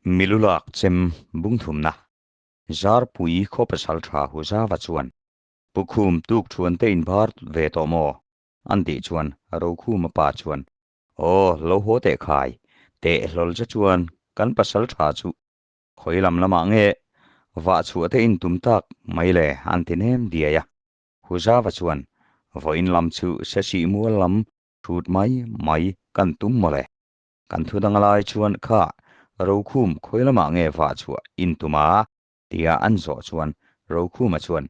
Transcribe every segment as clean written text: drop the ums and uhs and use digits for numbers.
Milulak chem bungthumna Zarpui khaw pasal tha Huzava chuan Pukhum tuk thuan te inbar ve tawh maw? an tih chuan Rokhuma pa chuan Aw, lo haw teh khai, teh hlawl che chuan kan pasal tha chu khawi lam lamah nge vah chhuah te intum tak mai le an ti nem diai a. Huzava chuan Vawiin lam chu Sesih mual lam hrut mai mai kan tum mawle. Kan thu dang lai chuan kha Rokhum khawi lamah nge vah chhuah intum a? tia an zawh chuan Rokhuma chuan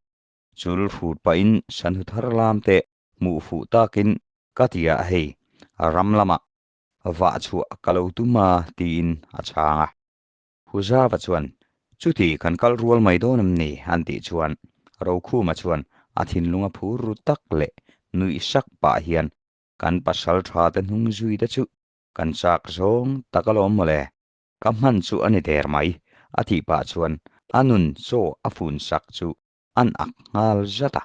chul hrut pahin sanhu thar lam te hmuh fuh takin ka ti a hei ram lamah vah chhuah ka lo tum a tiin a chhang a. Huzava chuan chuti kan kal rual mai dawn em ni an tih chuan Rokhuma chuan a thinlunga phur ru tak leh nuih sak pah hian kan pasal tha te hnung zui te chu kan chak zawng tak alawm mawle, ka hman chu a ni der mai, a tih pah chuan a nun chaw a fun sak chu an ak nghal zat a.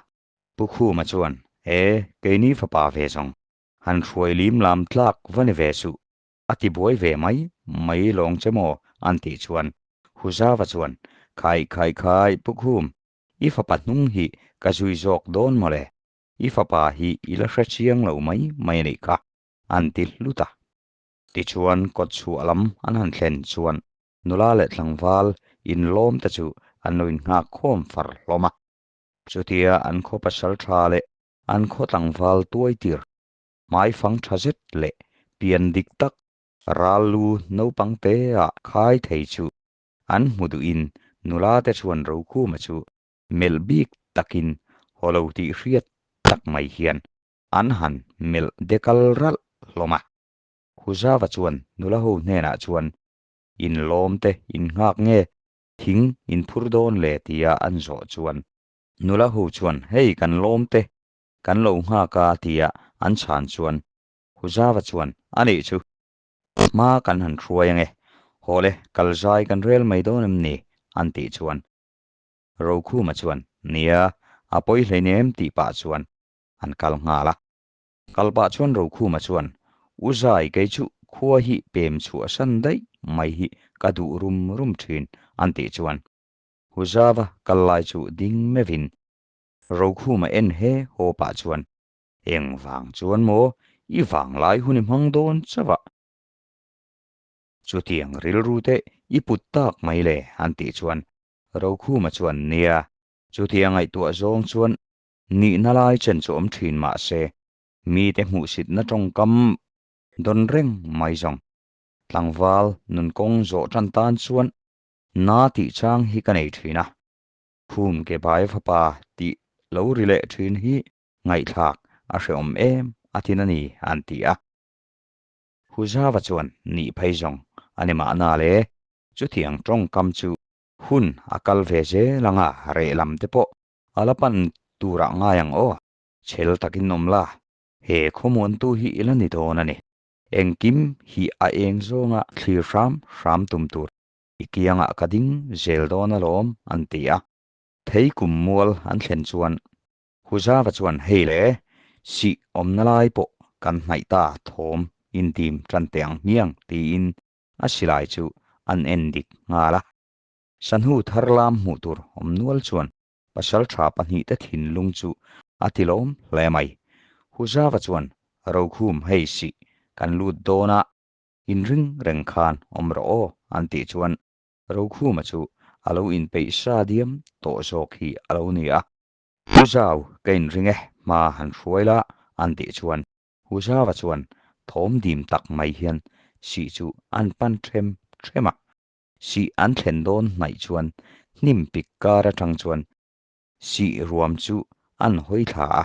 Pu Khuma chuan, E, keini fapa ve zawng, han hruai lim lam tlak va ni ve suh, a ti buai ve mai mai lawng che maw? an tih chuan Huzava chuan, Khai khai khai, Pu Khum, i fapa hnung hi ka zui zawk dawn mawle, I fapa hi i la hre chiang lo mai mai a nih kha, an ti hlut a. Tichuan kawtchhuah lam an han thlen chuan nula leh tlangval inlawm te chu an lo innghak khawm far hlawm a. Chutia an khaw pasal tha leh an khaw tlangval tuai tir, hmaifang tha zet leh pian dik tak ral lu naupang te ah khai thei chu an hmu duhin nula te chuan Rokhuma chu melh bik takin haw lo tih hriat tak mai hian an han melh dekal ralh hlawm a. Huzava chuan nula ho hnenah chuan, In lawm te in nghak nge, thing in phur dawn le tia an zawh chuan nula ho chuan hei kan lawm te kan lo nghak a tia an chhan chuan Huzava chuan a nih chu hma kan han hruai ange, haw le kal zai kan rel mai dawn em ni an tih chuan Rokhuma chuan, Nia, a pawi hleinem tih pah chuan an kal nghal a. Kal pah chuan Rokhuma chuan, U Zai, kei chu khua hi pem chhuah san daih mai hi ka duh rum rum thin, an tih chuan U Zava kal lai chu ding meuhin Rokhuma en he haw pah chuan, Engvang chuan maw i vanglai hun i hmang dawn chauh a? Chutiang rilru te i put tak mai le, an tih chuan Rokhuma chuan nia, chutiang ngaihtuah zawng chuan nihna lai chen chu awm thin mah se, mite hmuhsitna tawngkam dawn reng mai zawng. Tlangval nun kawng zawh tan tan chuan na tih chang hi ka nei thin a, khum ke bai fapa tih lo ri leh thin hi ngaihthlak a hrehawm em a tin a ni, an ti a. Huzava chuan nih phei zawng a ni mahna le, chutiang tawngkam chu hun a kal ve zel anga reh lam te pawh a la pan turah ngai ang aw, chhel takin awm la, he khawmuantu hi i la ni dawn a ni. Engkim hi a eng zawnga thlir hram hram tum tur i kiangah ka ding zel dawn alawm an ti a. Thei kum mual an thlen chuan Huzava chuan hei le, sih awmna lai pawh kan hnaih ta thawm intim tan teh ang hmiang tiin a silai chu an en dik nghal a. Sanhu thar lam hmuh tur awm nual chuan pasaltha pahnihte thinlung chu a tilawm hle mai. Huzava chuan Rokhum hei sih kan lut dawn a, inring reng khan awm rawh aw an tih chuan Rokhuma chu a lo inpeih sa diam tawh zawk hi a lo ni a. Pu Zau, ka inring e, hma han hruai la, an tih chuan Hu Zauva chuan thawm dim tak mai hian sih chu an pan ṭhem ṭhem a. Sih an thlen dawn hnaih chuan hnim pik kar aṭang chuan sih ruam chu an hawi thla a,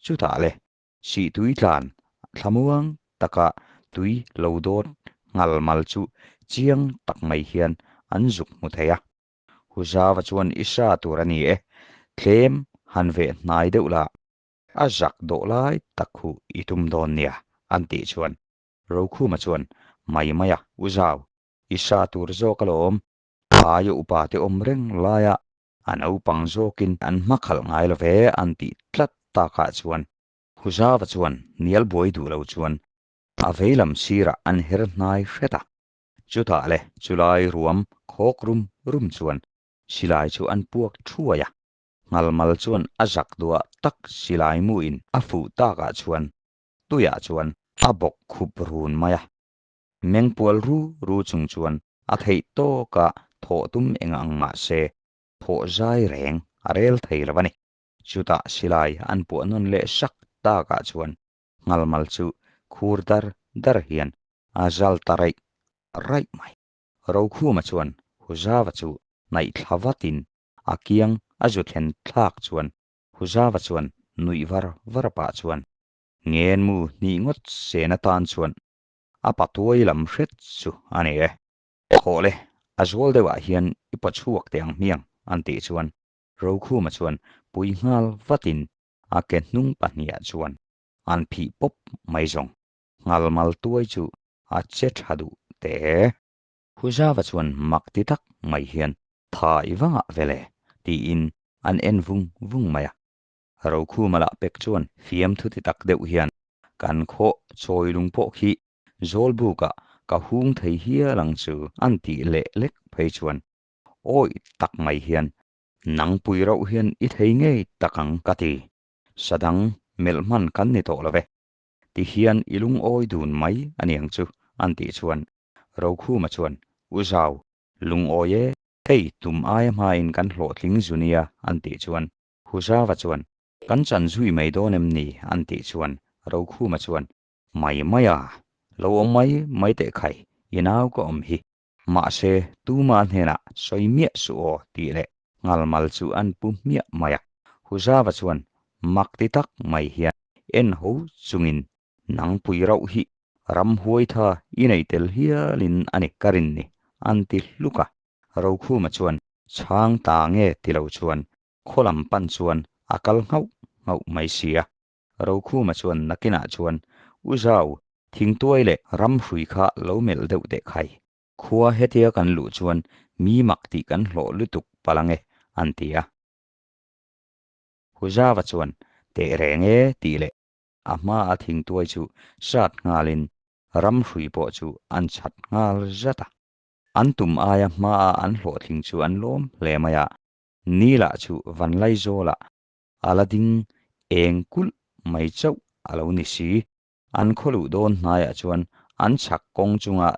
chutah le sih tui tlan thlamuang taka tui lo dawt nghal mal chu chiang tak mai hian an zuk hmu thei a. Huzava chuan i sa tur a ni e, tlem han veh hnai deuh la, a zak dawh lai tak hu i tum dawn nia, an tih chuan Rokhuma chuan mai mai a, U Zau, i sa tur zawk alawm, aia upa te awm reng laia a naupang zawkin an hmakhalh ngai lo ve, an tih tlat takah chuan Huzava chuan hnial buai duh lo chuan a veilam sirah an her hnai hret a. Chutah le chulai ruam khawk rum rum chuan silai chu an puak thuai a, Nghalmal chuan a zak duah tak silai muin a fuh takah chuan tuiah chuan a bawk khup run mai a. Mengpual ru ru chung chuan a theih tawkah thawh tum eng ang mah se thawh zai reng a rel thei lo a ni. Chutah silai an puah nawn leh sak takah chuan Nghalmal chu khur dar dar hian a zal ta raih raih mai. Rokhuma chuan Huzava chu hnaihthla vatin a kiang a zu thlen thlak chuan Huzava chuan nuih var var pah chuan Ngenmu hnih ngawt sen atan chuan a patuai lam hret chu a ni e. Thawh le, a zual deuhah hian i paw chhuak teh ang hmiang an tih chuan Rokhuma chuan pui nghal vatin a ke hnung pahniah chuan an phih pawp mai zawng. Nghalmal tuai chu a che tha duh teh e. Huzava chuan mak ti tak mai hian tha i vangah vele tiin an en vung vung mai a. Rokhuma lah pek chuan fiamthu ti tak deuh hian kan khaw chawi lung pawh khi Zawlbukah ka hung thei hial ang chu an tih leh lek phei chuan awih tak mai hian nangpui rauh hian i thei ngei tak ang ka ti. Sadang melh hman kan ni tawh lo ve. Ti hian i lungawi dun mai a niang chu an tih chuan Rokhuma chuan U Zau, lungawi e, hei tum aia hmain kan hlawhtling zu nia an tih chuan Huzava chuan Kan chan zui mai dawn em ni an tih chuan Rokhuma chuan Mai mai a, lo awm mai mai teh khai, i nau ka awm hi. Mahse, tuma hnenah sawi miah suh aw tih leh Nghalmal chu an pu hmiah mai a. Huzava chuan mak ti tak mai hian en ho chungin Nangpui rauh hi ramhuai tha i nei tel hialin a ni ka rin ni an ti hluk a. Rokhuma chuan chhang ta nge ti lo chuan khaw lam pan chuan a kal nghauh nghauh mai si a. Rokhuma chuan nakinah chuan U Zau, thingtuai leh ramhrui kha lo melh deuh teh khai. Khua hetia kan luh chuan mi mak tih kan hlawh lutuk palh ange, an ti a. Huzava chuan teh reng e tih leh a hma a thingtuai chu sat nghalin ramhrui pawh chu an chhat nghal zat a. An tum aia hmaa an hlawhtling chu an lawm hle mai a, ni lah chu Vanlaizawlah a la ding eng kulh mai chauh a lo ni si. An khaw luh dawn hnaiah chuan an chhak kawng chunga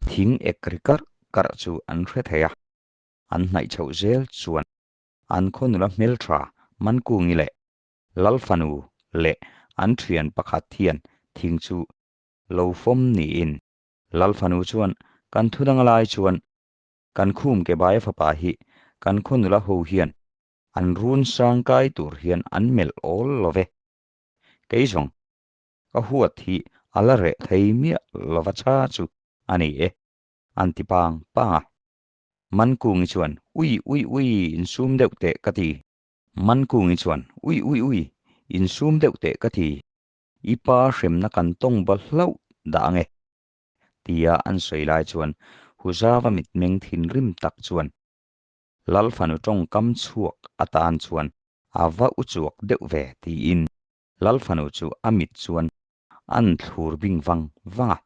thing ek ri karh karh chu an hre thei a. An hnaih chhoh zel chuan an khaw nula hmeltha Mankungi leh Lalfanu leh an thian pakhat hian thing chu lo fawm niin Lalfanu chuan kan thu dang lai chuan kan khum ke baia fapa hi kan khaw nula ho hian an run sang kai tur hian an melh awl lo ve. Kei zawng, ka huat hi a la reh thei miah lova cha chu a ni e, an ti pang pang a. Mankungi chuan, Ui ui ui, insum deuh teh ka ti. Mankungi chuan, Ui ui ui, insum deuh teh ka ti. I pa hremna kan tawng ba hlauh dah ange, tia an sawi lai chuan Huzava mitmeng thinrim tak chuan Lalfanu tawngkam chhuak atan chuan a va u chuak deuh ve tiin Lalfanu chu a mit chuan an thlur bing vang vang a.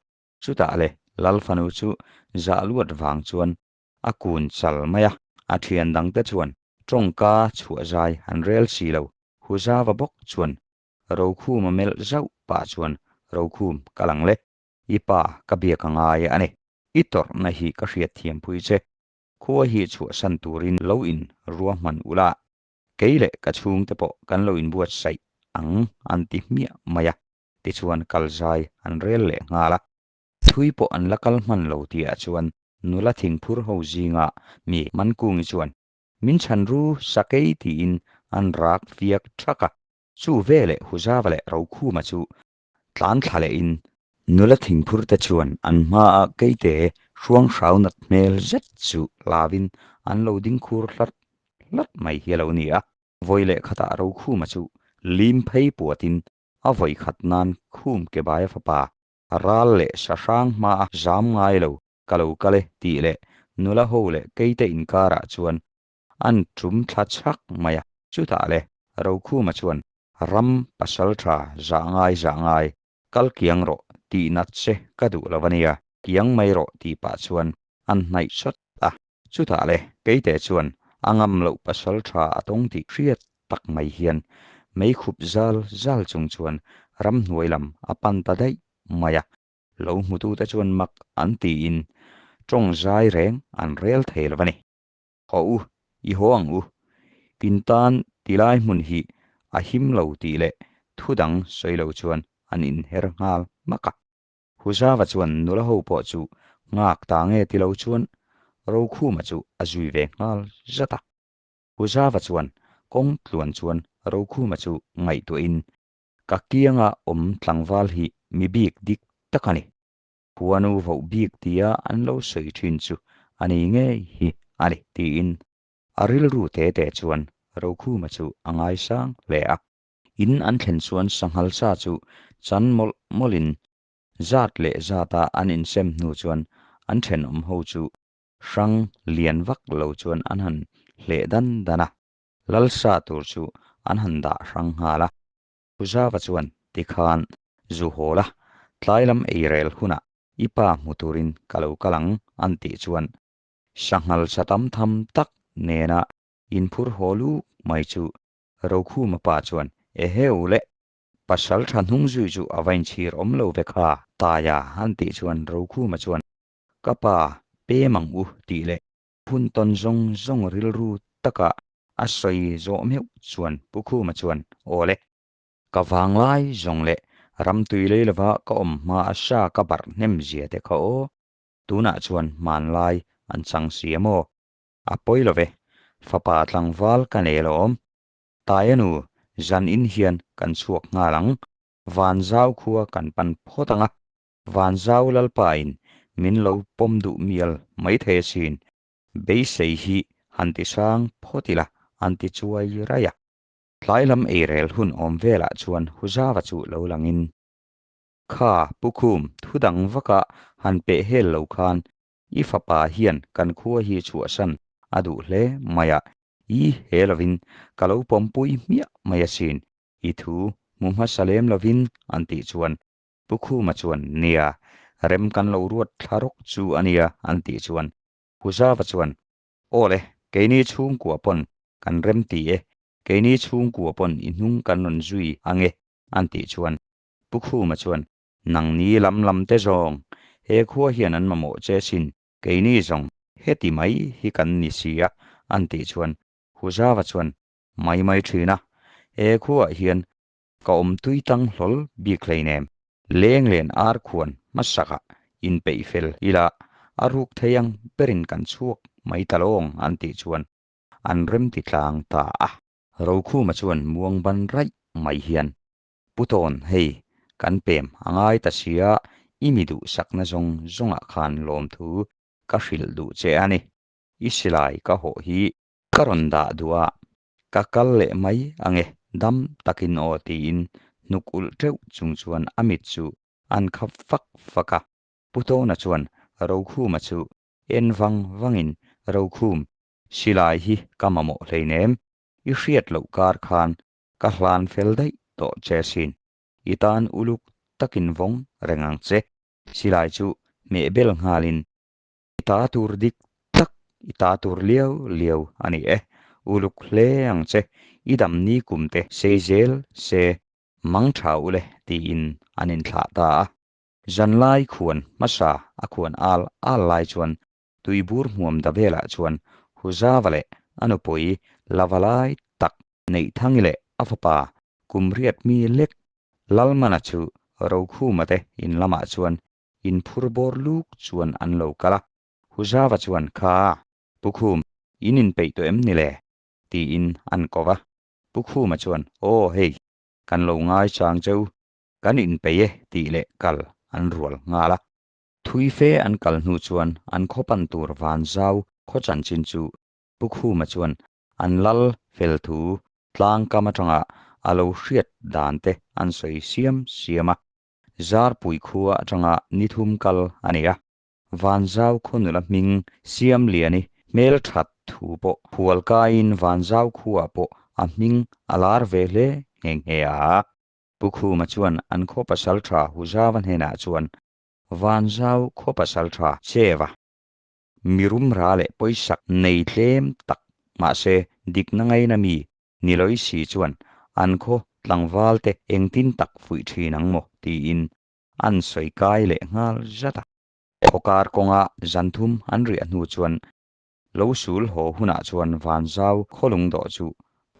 Chutah le Lalfanu chu zah luat vang chuan a kun chal mai a, a thian dangte chuan tawngka chhuah zai an rel si lo. Huzava bawk chuan Rokhum a melh zauh pah chuan Rokhum ka lang le, i pa ka biak a ngai a ni. I tawrhna hi ka hriatthiampui che. Khua hi chhuahsan turin lo in ruahman ula, kei leh ka chhungte pawh kan lo inbuatsaih ang an ti hmiah mai a, tichuan kalzai an rel leh nghal a. Thui pawh an la kal hman lo tihah chuan nula thingphur ho zinga mi Mankungi chuan min chhan ru sakei tiin an rak fiak thak a. Chu veleh Huzava leh Rokhuma chu tlan thla lehin nula thingphur te chuan an hmaa keite hruang hrau nat hmel zet chu hlauin an lo ding khur hlat hlat mai hi a lo ni a. Vawi leh khatah Rokhuma chu lim phei puatin a vawi khat nan khum ke baia fapa ral leh sahrang hmaa zam ngai lo ka lo kal e tih leh nula ho leh keite inkarah chuan an tum thla chhak mai a. Chutah le Rokhuma chuan ram pasal tha zah ngai zah ngai kal kiang rawh tih nat che ka duh lo a nia. Kiang mai rawh tih pah chuan an hnaih sawt a. Chutah le, Keite chuan a ngam loh pasal tha a tawng tih hriat tak mai hian meikhup zal zal chung chuan ramhnuai lam a pan ta daih mai a. Lo hmutute chuan mak an tiin tawng zai reng an rel thei lo a ni. Haw u, i haw ang u. Tin tan ti lai hmun hi a him lo tih leh thu dang sawi lo chuan an inher nghal hmak a. Huzava chuan nula ho pawh chu nghak ta nge ti lo chuan Rokhuma chu a zui ve nghal zat a. Huzava chuan kawng tluan chuan Rokhuma chu ngaihtuahin, Ka kianga awm tlangval hi mi bik dik tak a ni. Khuanu voh bik tia an lo sawi thin chu a ni ngei hi a ni, tiin a rilru te te chuan Rokhuma chu a ngaisang hle a. In an thlen chuan sanghal sa chu chan mawlh mawlhin zat leh zata an insem hnu chuan an thenawm ho chu hrang lian vak lo chuan an han hleh dan dan a, lal sa tur chu an han dah hrang nghal a. Puzava chuan tikhan zu hawl a, tlai lam eirel hunah i pa hmu turin ka lo kal ang an tih chuan sanghal sa tam tham tak nena inphur haw luk mai chu Rokhuma pa chuan, Eheu le! Pasal tha hnung zui chu a va inchhir awm lo ve kha, Taia an tih chuan Rokhuma chuan, Ka pa, pem ang u tih leh hun tawn zawng zawng rilru taka a sawi zawh meuh chuan Pu Khuma chuan, Aw le! Ka vanglai zawng leh ramtui lei lova ka awm hma a sa ka barh hnem zia te kha aw, tunah chuan hmanlai an chang si a maw? A pawi lo ve, fapa tlangval ka nei alawm. Taia nu, zan in hian kan chhuak nghal ang, Vanzau khua kan pan phawt ang a, Vanzau Lalpa in min lo pawm duh mial maithei asin, beisei hi han ti sang phawt ila an ti chuai raih a. Tlai lam eirel hun awm velah chuan Huzava chu lo langin, Kha, Pu Khum, thu dang vaka han peh hel lo khan I fapa hian kan khua hi chhuahsan a duh hle mai a, i he lovin ka lo pawmpui hmiah mai asin, i thu hmu hmasa lem lovin an tih chuan Pu Khuma chuan nia, rem kan lo ruat thla rawk chu a nia an tih chuan Pu Zava chuan aw le, keini chhungkua pawn kan rem ti e, keini chhungkua pawn i hnung kan rawn zui ange an tih chuan Pu Khuma chuan Nangni lam lam te zawng, he khua hian an mamawh che sin, keini zawng heti mai hi kan ni si a, an tih chuan Huzava chuan mai mai thin a, he khuaah hian ka awm tui tang hlawl bik hleinem, leng len ar khuan hmasakah inpeih fel ila a ruk thei ang berin kan chhuak mai ta lawng an tih chuan an remti tlang ta a. Rokhuma chuan muang ban raih mai hian Pu Tawn, hei, kan pem a ngai ta sia, i mi duhsakna zawng zawngah khan lawmthu ka hrilh duh che a ni. I silai ka hawh hi ka rawn dah duh a, ka kal leh mai ange, dam takin aw tiin hnuk ulh teuh chung chuan a mit chu an khap fak fak a. Pu Tawna chuan Rokhuma chu en vang vangin, Rokhum, silai hi ka mamawh hleinem, i hriat loh kar khan Ka hlan fel daih tawh che sin. I tan uluk takin vawng reng ang che. Silai chu hmeh bel nghalin i ta tur dik tak, i ta tur liau liau a ni e. Uluk hle ang che, i dam ni kum te sei zel se mang tha u le tiin an inthlah ta a. Zanlai khuan hmasa a khuan al al lai chuan tuibur hmuam da velah chuan Huzava leh a nupui lava lai tak Neihthangi leh a fapa kum riat mi lek Lalmana chu Rokhuma te in lamah chuan inphur bawr luk chuan an lo kal a. Huzava chuan, Kha, Pu Khum, in inpeih tawh em ni le? tiin an ko va. Pu Khuma chuan, Aw hei, kan lo ngai chang cheu, kan inpeih e tih leh kal an rual nghal a. Thui fe an kal hnu chuan an khaw pan tur Vanzau khaw chanchin chu Pu Khuma chuan an lal fel thu tlang kam atanga a lo hriat dan te an sawi siam siam a. Zarpui khua atanga ni thum kal a ni a. Vanzau khaw nula hming Siamliani hmel that thu pawh hual kaiin Vanzau khuaah pawh a hming a lar ve hle nghe nghe a. Pu Khuma chuan an khaw pasal tha Huzava hnenah chuan. Vanzau khaw pasaltha Cheva mirum ra leh pawisak nei tlem tak mahse dikna ngaina mi Nilawi si chuan an khaw tlangval te engtin tak fuih thin ang maw tiin an sawi kai leh nghal zat a. Khawkar kawnga zan thum an riah hnu chuan lo sul haw hunah chuan Vanzau khawlung dawh chu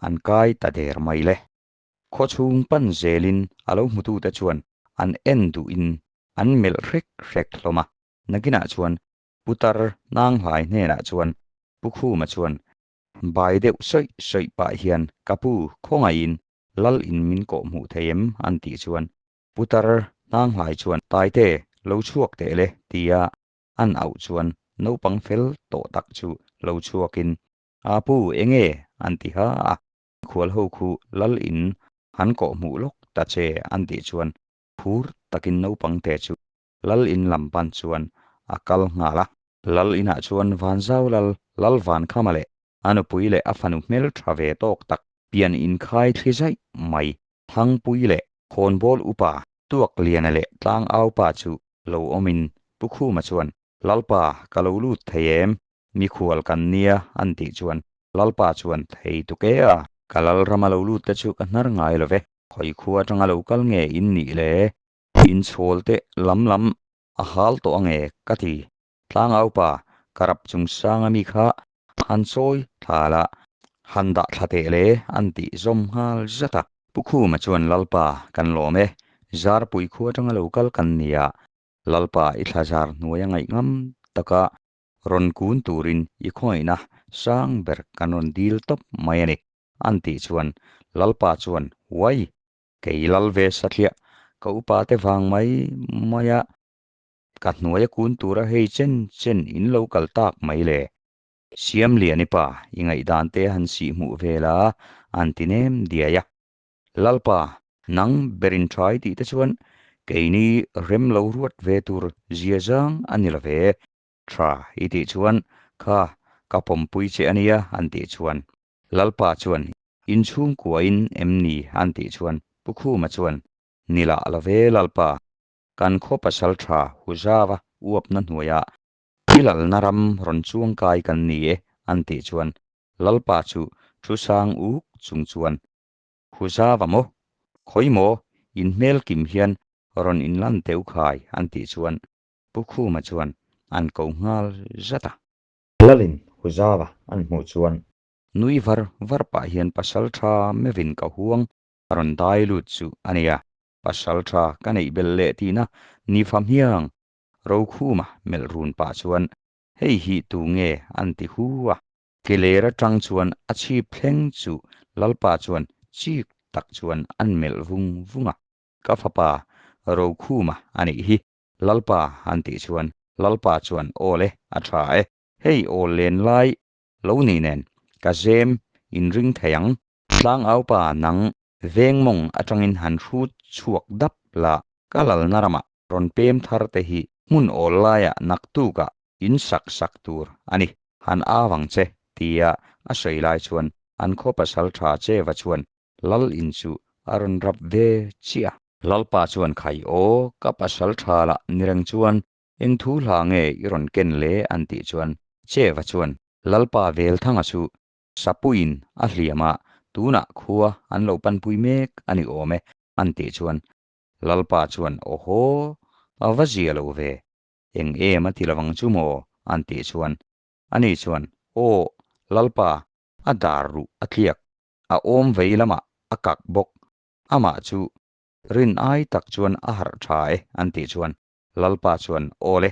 an kai ta der mai le. Khaw chhung pan zelin a lo hmutute chuan an en duhin an melh hrek hrek hlawm a. Nakinah chuan Putar Nanghlai hnenah chuan Pu Khuma chuan bai deuh sawih sawih pah hian Ka pu, khawngaihin lal in min kawh hmuh thei em? an tih chuan Putar Nanghlai chuan Taite, lo chhuak teh le tia an auh chuan naupang fel tawh tak chu lo chhuakin A pu, enge? an ti ha a. Khual ho khu lal in han kawh hmuh lawk ta che an tih chuan phur takin naupang te chu lal in lam pan chuan a kal nghal a. Lal inah chuan Vanzau lal lal Vankhama leh a nupui leh a fanu hmel tha ve tawk tak pian inkhai thli zaih mai Thangpui leh Khawnbawl upa Tuakliana leh Tlangaupa chu lo awmin Pu Khuma chuan Lalpa ka lo lut thei em? Mikhual kan nia an tih chuan Lalpa chuan thei tuk e a. Ka lal rama lo lut te chu ka hnar ngai lo ve. Khawi khua atanga lo kal nge in nih le? In chhawl te lam lam a hal tawh ange ka ti. Tlangaupa ka rap chung sang ami kha han sawi thla la, han dah thla teh le an tih zawm nghal zat a. Pu Khuma chuan Lalpa kan lawm e, Zarpui khua atanga lo kal kan nia, Lalpa i thla zar hnuai a ngaih ngam taka Rawn kun turin i khawngaihna sang ber kan rawn dil tawp mai a ni, an tih chuan Lalpa chuan, Uai! Kei lal ve satliah, ka upa te vang mai mai a, ka hnuaia kun tura hei chen chen in lo kal tak mai le. Siamliani pa, i ngaihdan te han sih hmuh vel a, an ti nem diai a. Lalpa, nang berin tha i tih te chuan keini rem lo ruat ve tur zia zang a ni lo ve. Tha i tih chuan kha ka pawmpui che a nia an tih chuan Lalpa chuan in chhungkuain em ni an tih chuan Pu Khuma chuan ni lah lo ve Lalpa, kan khaw pasal tha Huzava uapna hnuaiah i lalna ram rawn chuangkai kan ni e an tih chuan Lalpa chu thu sang uk chung chuan Huzava maw? Khawi maw? In hmel kim hian rawn inlan teu khai an tih chuan Pu Khuma chuan an ko nghal zat a. Lalin Huzava an hmuh chuan nui var var pah hian pasal tha mevin ka huang a rawn dai lut chu a nia, pasal tha ka neih belh leh tihna ni fa hmiang Rokhuma melh run pah chuan hei hi tu nge an ti hu a. Keler atang chuan a chhip thleng chu Lalpa chuan chik tak chuan an melh vung vung a. Ka fapa Rokhuma a nih hi Lalpa an tih chuan Lalpa chuan aw le a tha e, hei aw len lai lo ni nen ka zem in ring thei ang, Tlangaupa nang veng mawng atangin han hrut chhuak dap la, ka lalna ramah rawn pem thar te hi hmun awl laiah naktukah in sak sak tur a ni, han au ang che tia a sawi lai chuan an khaw pasal tha Cheva chuan Lal in chu a rawn rap ve chiah a. Lalpa chuan khai aw, ka pasal tha lah ni reng chuan eng thu hla nge i rawn ken le an tih chuan Cheva chuan Lalpa Velthanga chu Sapuiin a hliam a, tunah khua an lo panpui mek a ni awm e an tih chuan Lalpa chuan awhaw, a va zia lo ve, eng em a ti lovang chu maw an tih chuan ani chuan aw Lalpa a dar ruh a tliak, a awm vei lamah a kak bawk Amah chu rin ai tak chuan a harh tha e an tih chuan Lalpa chuan aw le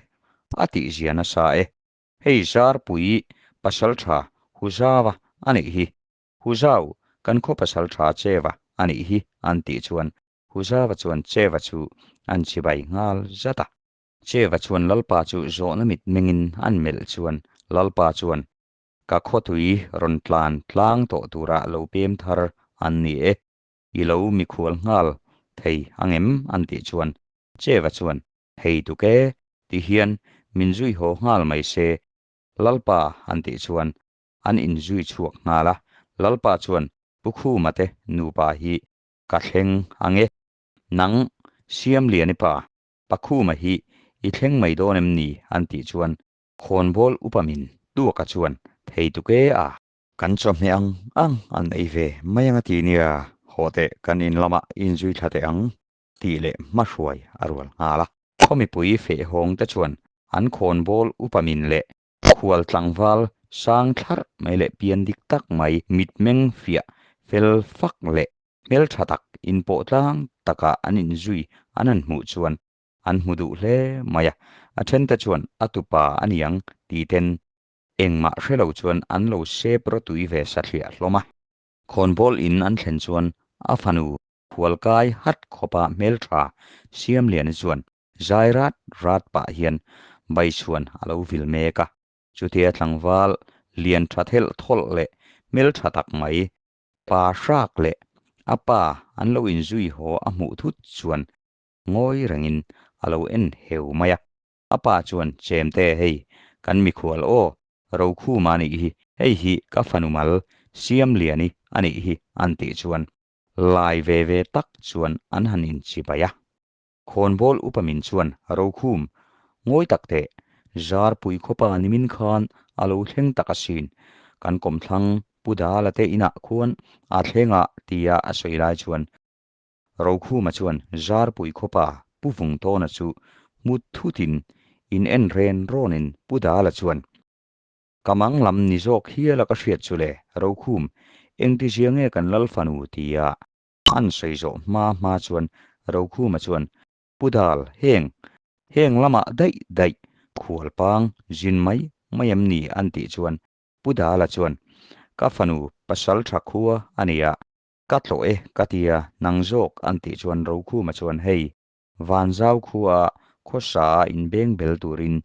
a tih zia nasa e. Hei Zarpui pasal tha Huzava a nih hi. Huzau kan khaw pasal tha Cheva a nih hi an tih chuan Huzava chuan Cheva chu an chibai nghal zat a. Cheva chuan Lalpa chu zawhna mit mengin an melh chuan Lalpa chuan Ka khawtui rawn tlan tlang tawh tura lo pem thar an ni e, i lo mikhual nghal thei angem an tih chuan Cheva chuan hei tuk e ti hian min zui haw nghal mai se Lalpa an tih chuan an inzui chhuak nghal a, Lalpa chuan Pu Khuma te nupa hi ka thleng ange, nang Siamliani pa Pakhuma hi I thleng mai dawn em ni? an tih chuan khawnbawl upa min tuaka chuan thei tuk e a. Kan chawhmeh ang ang an ei ve mai ang a ti nia, haw teh kan in lamah inzui thla teh ang tih leh hmahruai a rual nghal a. Khaw mipui feh hawng te chuan an khawnbawl upa min leh khual tlangval sang thlarh mai leh pian dik tak mai mitmeng fiah fel fak leh hmeltha tak inpawh tlang taka an inzui an han hmuh chuan an hmu duh hle mai a, a thente chuan a tupa a niang titen engmah hre lo chuan an lo sep rawtui ve sathliah hlawm a. Khawnbawl in an thlen chuan a fanu khualkai hat khawpa hmeltha Siamliana chuan zai rat rat pah hian Baichhuan a lo vil mek a, chutia tlangval lian tha thelh thawlh leh hmeltha tak mai pa hrak leh a pa an lo inzui haw a hmuh thut chuan ngawi rengin a lo en heu mai a. A pa chuan, Chemte, hei, kan mikhual aw, Rokhuma a nih hi, hei hi ka fanu mal Siamliani a nih hi an tih chuan lai ve ve tak chuan an han inchibai a. Khawnbawl upa min chuan, Rokhum, ngawi tak teh, Zarpui khawpa nimin khan a lo thleng tak asin, kan kawmthlang Pu Dala te inah khuan a thleng a tia a sawi lai chuan Rokhuma chuan Zarpui khawpa Pu Vungtawna chu hmu thutin in en ren rawnin Pu Dala chuan, Ka mang lam ni zawk hial a ka hriat chu le, Rokhum, engtizia nge kan lal fanu? tia an sawi zawh hma hma chuan Rokhuma chuan, Pu Dal, heng, heng lamah daih daih khualpang zin mai mai em ni? an tih chuan Pu Dala chuan, Ka fanu pasal tha khua a nia, Ka tlawh e ka tia, nang zawk an tih chuan Rokhuma chuan hei, Vanzau khua khawsa a inbeng bel turin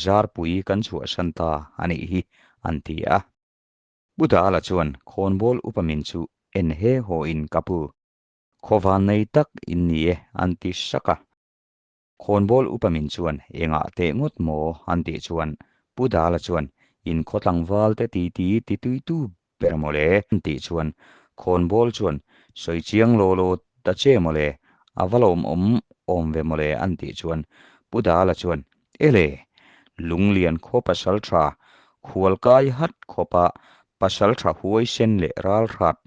Zarpui kan chhuahsan ta a nih hi an ti a. Pu Dala chuan khawnbawl upa min chu en he haw in ka pu, khawvan nei tak in ni e an ti sak a. Khawnbawl upa min chuan engah teh ngawt maw an tih chuan Pu Dala chuan in khaw tlangval te ti ti ti tui tu ber mawle an tih chuan khawnbawl chuan sawi chiang law law ta che mawle a va lawm awm awm ve mawle an tih chuan Pu Dala chuan ele Lunglian khaw pasal tha khual kai hat khawpa pasal tha huaisen leh ralhrat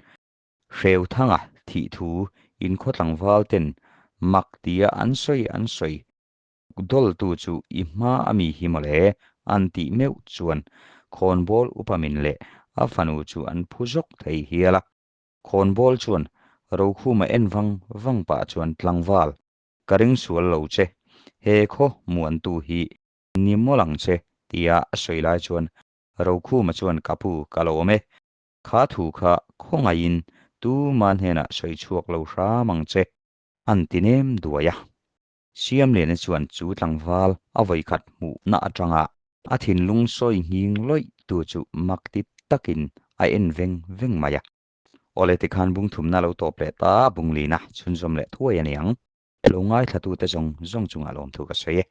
Hreuthanga thih thu in khaw tlangval ten mak tia an sawi an sawi dawltu chu i hma a mi hi mawle an tih meuh chuan khawnbawl upa min leh a fanu chu an phu zawk thei hial a. Khawnbawl chuan Rokhuma en vang vang pah chuan tlangval ka ring sual lo che, he khaw muantu hi ni mawlh ang che tia a sawi lai chuan Rokhuma chuan ka pu ka lawm e, Kha thu kha khawngaihin tuma hnenah sawi chhuak lo hram ang che, an ti nem duai a. Siamliana chuan chu tlangval a vawikhat hmuhna atanga a thinlung sawi nghing lawih tu chu mak ti takin a en veng veng mai a. Awle tikhan bung thumna lo tawp leh ta, bunglina chhunzawm leh thuai a ni ang. Lo ngaithlatute zawng zawng chungah lawmthu ka sawi e.